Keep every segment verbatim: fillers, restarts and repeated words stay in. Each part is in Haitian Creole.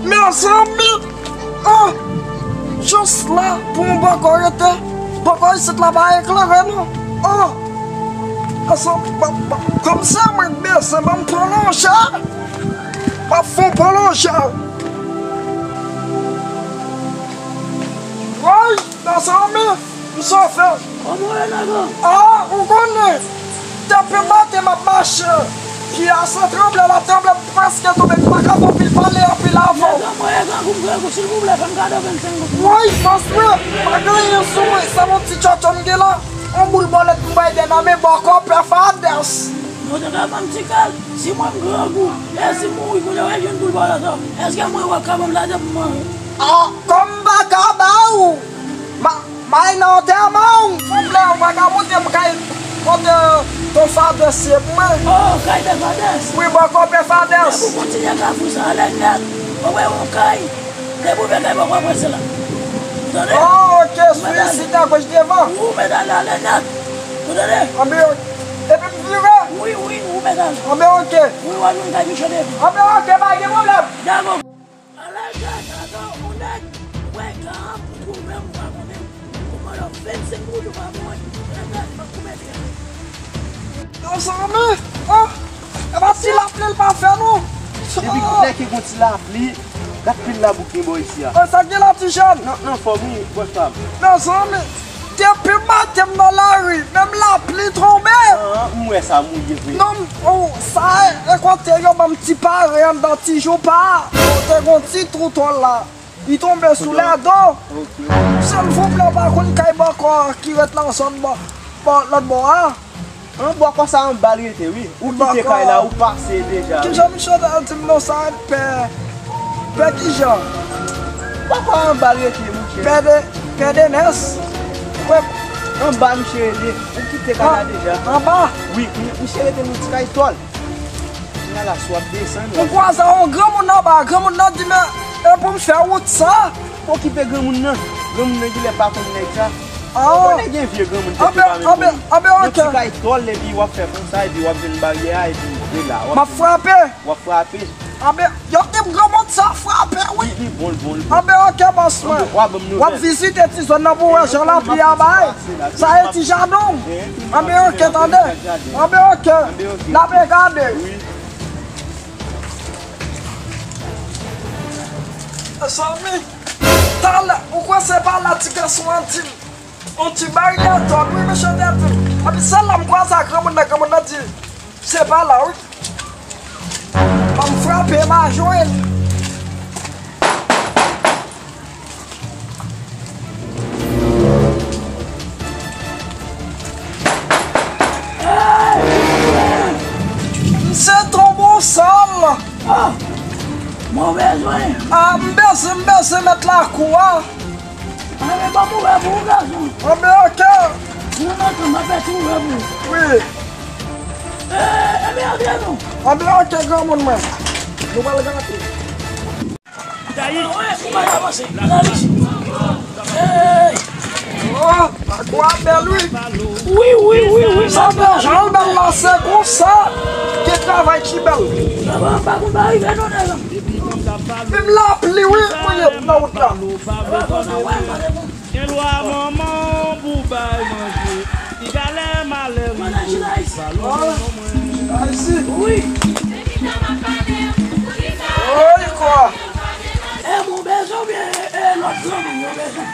Mezanmi! Oh! Jis la pou yon bòkò rete. Bòkò isit la pa eklere non. Oh! Asan, ba, ba, kòm se mwen k bezwen, ban m pwolonje. M ap fè w pwolonje. Woy! Mezanmi, m sove. Kòman w ye, nèg? Ah, ou konnen, depi maten m ap mache, pye a se tranble, l ap tranble, m prèske tonbe, m pa ka fè anpil pale anpil avè w. Nèg, mwen e grangou, m grangou, silvouplè, fè m kado vennsenk goud. Woy, bòs mwen, pa gen anyen sou mwen, se yon ti tchòtchò m gen la, yon boul bòlèt m bay dèyè nan men bòkò pè Fadès. Ou te ka ban m ti kal, si mwen m grangou, e si m mouri, kounye a w al jwenn boul bòlèt sa, èske mwen w ap ka ban m lajan pou m manje? Ah, kòm m pa ka ba ou, ma, may nan antèman w. Souple, ou pa ka montre m kay kote ton Fadès ye pou mwen? Oh, kay pè Fadès? Wi, bòkò pè Fadès. Epi w kontinye kafou sa ale nèt. Ou wè yon kay, depi w vin kay bòkò prese la. Ou tande? Oh, ok, sou isit a goch devan. Ou mèt ale, ale nèt. Ou tande? Anben, epi m vire? Wi, wi, ou mèt ale. Anben, ok. Wi, w ap jwenn kay Michel devan. Anben, ok, pa gen pwoblèm. Dakò. Alèkè, gade yon nèg, mwen ka ap twouve m pa konnen kòman yo vennsenk goud yo pa mwen, mwen ka ap koupe tè. Mezanmi, oh, e pa ti lapli l pa fè non. Depi kilè ki gon ti lapli, gad pil labou ki gen bò isi a. Mwen sa gen la ti jèn. Nan, nan fòm wi, bòs pa m. Mezanmi, depi maten m nan lari, menm lapli tonbe. An, an, m wè sa mouye vre. Non, oh, sa e, e kote yo ban m ti pare anndan ti joupa. Kote gon ti twou tòl la. Li tonbe sou lèdo. Ok. Silvouplè, ou pa konn kay bòkò ki ret nan zòn bò, bò, lòt bò a? An, bòkò sa anba l rete, wi. Ou kite kay la, ou pase deja, wi. Kijan misye te di m non sa, pè, pè kijan? Bòkò anba l rete, monchè. Pè de, pè Denès. Anba misye rete. Ou kite kay la deja. Anba? Wi, mi-, misye rete nan ti kay tòl. Kounye a la, si w ap desann, w ap... M kwaze yon granmoun anba, granmoun nan di m, e pou m fè wout sa. Okipe granmoun nan. Granmoun nan genlè pa konn nèg sa. Ah. Ou konnen gen vye granmoun tèt yo pa menm bò. Anben, anben, anben, ok. Yon ti kay tòl, epi w ap fè konsa, epi w ap jwenn baryè a, epi w la, w ap... M ap frape. W ap frape. Anben, yo di m granmoun sa frape, wi. Li, li bon, li bon, li bon. Anben, ok, bòs mwen. W ap ban m nouvèl. W ap vizite ti zòn nan pou w wè jan lapli a bay. Sa e ti jaden w. Anben, ok, tande. Anben, ok. Anben, ok. N ap regade. Wi. Zanmi, talè, ou kwè se pa la ti gason an di m, yon ti baryè tòl, wi, mesye te di m. Epi se la m kwaze ak granmoun nan, granmoun nan di, se pa la, wi. Ban m frape, m a jwenn. M se tonbe sòl. Ah, mwen bezwen. Ah, m bezwen, m bezwen mèt lakou a. Anben, ban m ouvè pou ou, gason. Anben, ok. Ou nan tan, m ap fè ti ouvè pou ou. Wi. Eh, anben, antre non. Anben, ok, granmoun mwen. Nou pral gate. Hey! Oh, lakou a bèl, wi. Wi, wi, wi, wi, sa bèl, jan l bèl la, se konsa. Gen travay ki bèl. Travay pa konn pa rive non, nèg. Menm lapli, wi, mwen ye nan wout la. Gen lwa manman pou bay manje. Piga lè malè rive, pa lwen non mwen. Wi. Wi, kwa. E, mwen bezwen oubyen, e, e, lòt zanmi m yo bezwen?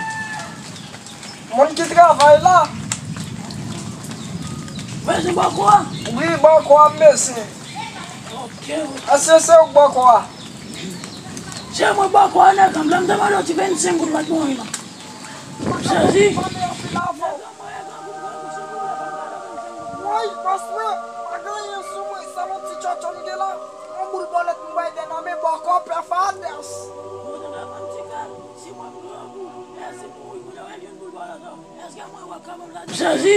Moun ki travay la. Bezwen bòkò a? Wi, bòkò a, m bezwen. Ok, ok. Èske se ou k bòkò a? Se mwen bòkò a, nèg, lè m te mande w ti vennsenk goud, pa t bon, non. Sezi. Woy, bòs mwen, pa gen anyen sou mwen, se yon ti tchòtchò m gen la. Yon boul bòlèt m bay dèyè nan men bòkò pè Fadès. Sezi.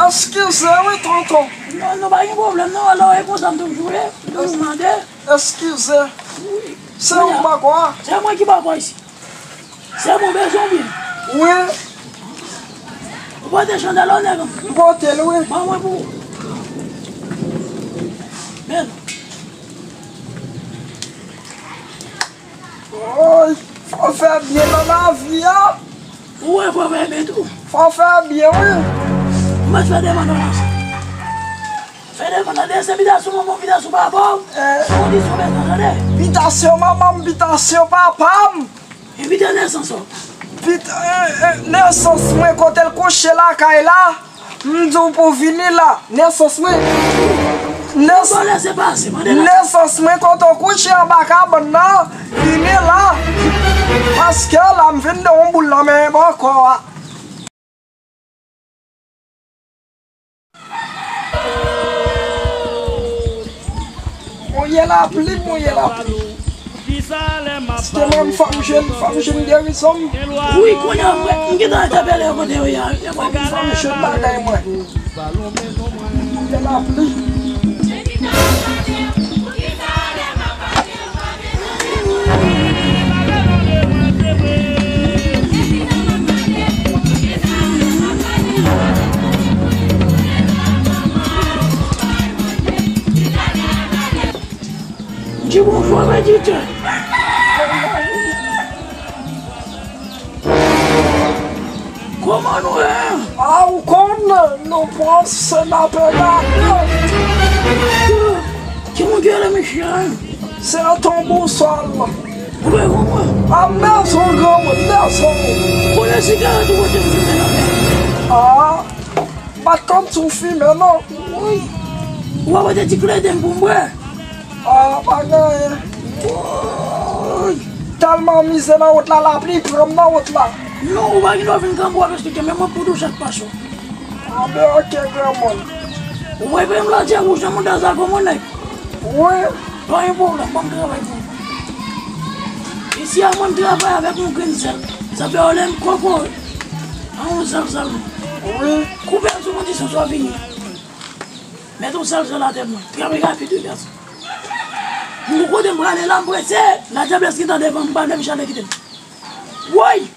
Eskize wi, tonton. Non, non, pa gen pwoblèm, non, alò, e konsa m toujou ye, m toujou mande. Eskize. Wi. Se ou k bòkò a? Se mwen ki bòkò isi. Se mwen bezwen w byen. Wi. Ou pote chandèl ou, nèg? M pote l, wi. Ban mwen pou ou. Men. Fè byen nan lavi a. Ou wè fò fè byen tou. Fò fè byen, wi. Mwen fè demann nan sa. Fè demann nan, se bitasyon manman w, bitasyon papa w. Eh. Kondisyon bezwen tande. Bitasyon manman m, bitasyon papa m. Envite nesans ou. Pit, eh, eh, nesans mwen kote l kouche lakay la. M di w pou vini la, nesans mwen. Bon, lese pase, mande la. Nesans mwen kote w kouche anba kabann nan, vini la. Paske la m vin de yon boul nan men bòkò a. Mouye lapli, mouye lapli. Èske mwen m fanm jèn, fanm jèn gerizon m? Wi, kounye a, mwen, m gentan entèpele yo kote yo ye a. Yo mwen di fanm jèn bagay mwen. Mouye lapli. Di bonjou a meditè. Kòman nou ye? A, ou konn, nou pran senatè la. Ki moun ki rele misye a? Se yon tonbo sòl. Ou bezwen mwen? A, m bezwen granmoun, m bezwen. Konnen sigarèt ou pote m fimen nan men. A. M pa t konn si w fimen non. Wi. Ou pa pote ti kleden pou m bwè? A, pa gen anyen. Woy! Tèlman mizè nan wout la, lapli pran m nan wout la. Non, ou pa gen dwa vin kanpe w ap esplike, men mwen pou tou chak pasyon. Anben, oke, granmoun. Ou wè, premye lòt je wouj nan mouda sa, kòman nèg? Wi. Pa gen pwoblèm, ban m travay pou ou. Isi a, mwen m travay avèk yon grenn sèl. Sa fè yo rele m koko. A yon sèl sèlman. Wi. Koupe l sou kondisyon sa w vini. Mete yon sèl sèl atè mwen. Travay rapid, wi, gason. M gon kote m prale la, m prese. Ladyablès ki t andevan m, m pa vle m chale kite m. Woy!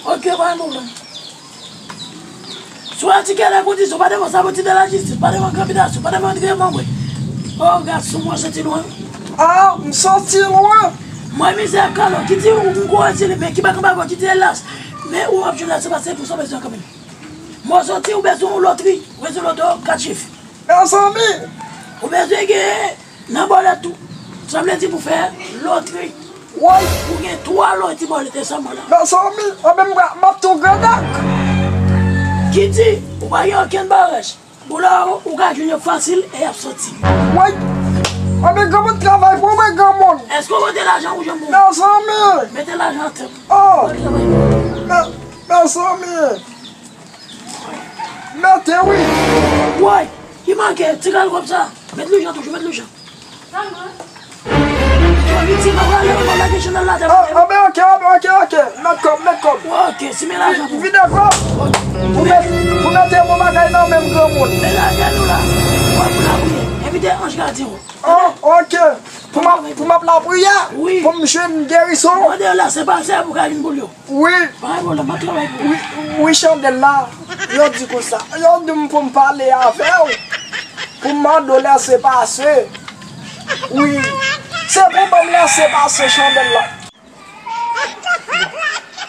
Oke, pa gen pwoblèm. Si w wè ti kè nan kondisyon, pa devan sabotay de lajistis, pa devan grapitasyon, pa devan antrenman, mwen. O, gason, mwen soti lwen. A, m soti lwen. Mwen mizè ak kalò, ki di ou m gwo etye, men ki pa kanpe avè w, ki di elas. Men ou ap jwenn la, se pa se pou sa w bezwen kanmenm. Mwen soti, ou bezwen yon lotri, ou bezwen loto kat chif. Mezanmi! Ou bezwen gen nan bòlèt tou. Sa vle di pou fè lotri. Woy! Pou gen twa lotri bòlèt ensemble la. Mezanmi, anben m ap tou grandak. Ki di, ou pa gen okenn barèj. Boul la, ou ka jwenn yo fasil e y ap soti. Woy! Anben granmoun travay pou mwen, granmoun. Èske ou pote lajan ou janm pou mwen? Mezanmi! Mete lajan atè. O! Ou pa travay pou mwen. Me-, mezanmi! Mete wi. Woy, ki manke, ti kal kòb sa. Met lijan toujou, met lijan. Twa viktim ap rale, ou pa lage chanèl la, tèt. A, anben, oke, anben, oke, oke. Met kòb, met kòb. Oke, si men lajan pou. Vide kòb. Pou met, pou mete bon bagay nan men m granmoun. Men lage nou la. W ap lapriyè. Envite anj gadyen ou. O, oke. Pou m ap, pou m ap lapriyè. Wi. Pou m jwenn gerison. Mande yo la, se pa sè pou ka vin pou l yo. Wi. Pa gen pwoblèm, m ap travay pou ou. Wi, wi, chandèl la. Yo di konsa. Yo di m pou m pale avè w. Pou m mande w lèse pase. Wi. Se pou ban m lèse pase chandèl la.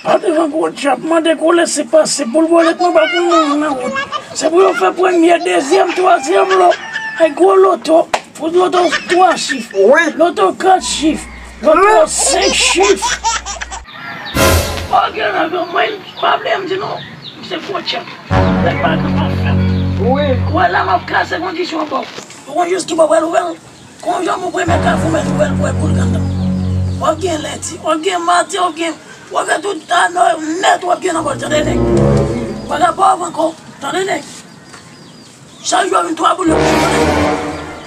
Pa devan gwo dyab, mande gwo lèse pase. Boul bòlèt mwen pa pou moun nan wout. Se pou yo fè premye, dezyèm, twazyèm lò. Ay gwo loto. Pou loto twa chif. Wi. Loto kat chif. Loto senk chif. Ok, nèg yo, mwen pa vle m di nou, se fo tchèp. Nèg pa gen pa fè. Wi. Wè la m ap kase kondisyon ankò. Ou konn jis ki bò pral ouvè l. Konn jan moun premye kafou mèt ouvè l pou wè boul grandan. W ap gen lendi, w ap gen madi, w ap gen, w ap fè tout ta nò nèt w ap gen nan bòl tande nèg. Pa ka pa w ankò, tande nèg. Chak jou vin twa boul yo pou chita.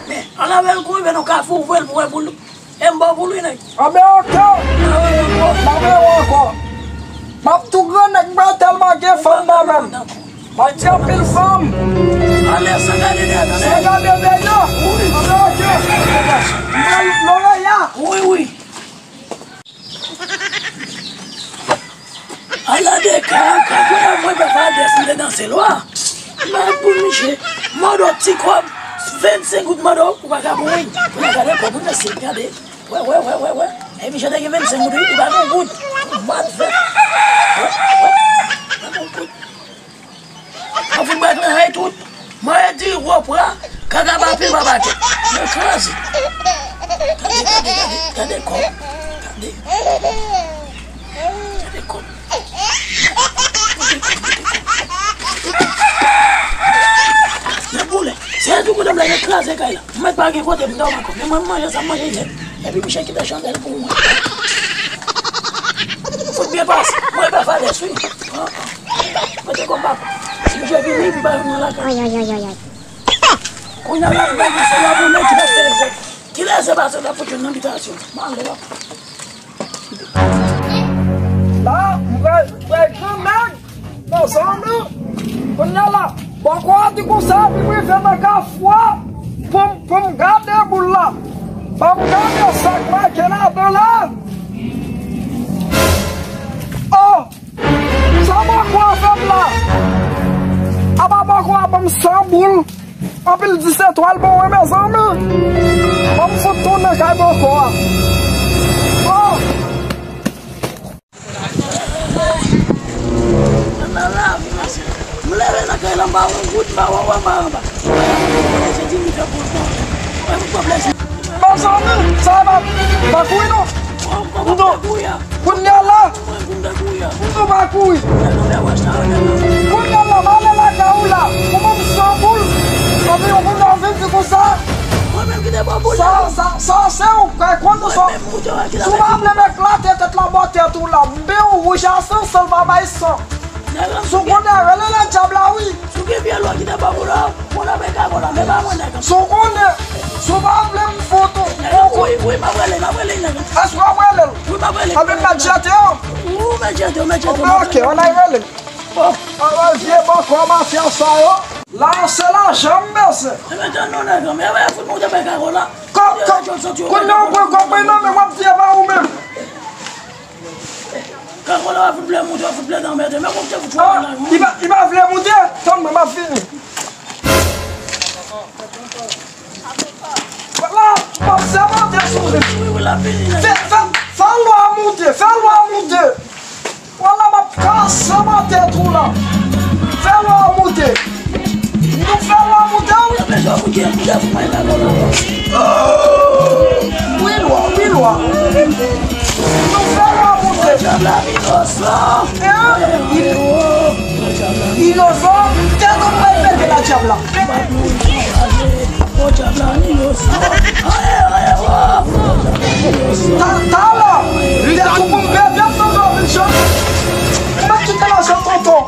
Men, ann avè l kouri vè nan kafou, ouvè l pou wè boul. E m ba w boul wi nèg. Anben oke. M ap wè w ankò. M ap tou gran nèg mwen tèlman gen fanm nan men m. M ap di anpil fanm. Ale san gade dèyè tande. San gade dèyè. Wi. Anben oke. M pral Loreya. Wi, wi. Ala de ka, ka kounye a mwen pè pa adrès m te danse lwa. Mwen pou misye, mande w ti kòb, vennsenk goud mande w, ou pa ka pou mwen. Kounye a gade kòb ou mesye, gade. Wè, wè, wè, wè, wè. Epi jan te gen vennsenk goud, wi, li pa gen goud. Mad fè. Pa gen goud. An fout bwè nan hay tout. Mwen di wopra, kaka pa pil pa pakèt. Mwen kraze. Gade, gade, gade, gade kòb. Gade. Gade kòb. Nèboulè, se jou kote m la, yo kraze kay la. M mèt pa gen kote m dòmi ankò. Men mwen, m manje sa m manje yè. Epi Michel kite chandèl pou mwen. Fout byen pase. Mwen pa fadès, wi. Mete kòb pa. Si Michel vini, li pa vin nan lakay. Kounye a la, m pa gen se la pou mwen ki pa fè lèzè. Ki lèzè pase la pou jwenn nan bitasyon. M ale la. La, m pral, m pral gran nèg, mezanmi. Kounye a la, bòkò a di konsa, epi m rive nan kafou a, pou m, pou m gade boul la. Ban m gade sa k make ladan la. Oh! Sa bòkò a fè m la? Apa bòkò a ban m san boul? Anpil dis etwal bon wi, mezanmi. Ban m fout tounen kay bòkò a. Oh! M leve nan kay la, m pa wè yon goud, m pa wè anwo, m pa wè anba. Mezanmi, sa pa, pa kouri non. M tou, kounye a la, m tou pa kouri. Kounye a la, m ale lakay ou la, ou ban m san boul, epi ou kounye a ou vin di konsa. Sa, sa, sa se ou, kay konn ou sa. Si w pa vle m eklate tèt la bò tèt ou la, m ben ou wouj a san, san l pa bay san. Si w konnen, rele lè dyab la, wi. Si w gen vye lwa ki te ba ou la, moun ap ekabo la, men pa mwen nèg. Si w konnen, si w pa vle m fout ou. Nèg, wi, wi, m ap rele, m ap rele nèg. Èske w ap rele l? Wi, m ap rele. Anben m mèt jete w? Wi, w mèt jete, w mèt jete. Oke, oke, ann al rele l. Oh. Ann al vye bòkò mafya sa yo. La, se lajan m bezwen. E mèt tann non nèg, men e fout nou te bay Karola. Kounye a w pran kòb mwen nan men w ap di e pa ou menm. Karola w ap fout plè moute, w ap fout plè anmède, men kòm te fout fò la. Li pa, li pa vle moute, tann mwen, m ap vini. La, m ap sèmante sou li. Wi, wi, l ap vini, nèg. Fè, fè, fè lwa moute, fè lwa moute. Wala, m ap kase nan tèt ou la. Fè lwa moute. Nou fè lwa moute, wi. Wi, lwa, wi, lwa. Nou fè lwa moute. Dyab la inosan. Hein? Inosan. Tèt ou pral pete la, dyab la. Ta, talè, lè tou pou m bebe m nan dòmi, Jan. Mwen kite la, Jan, tonton.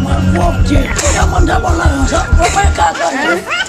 Mwen pwòpte. Kòman m ta ba w lajan sa? Mwen pa ka gade.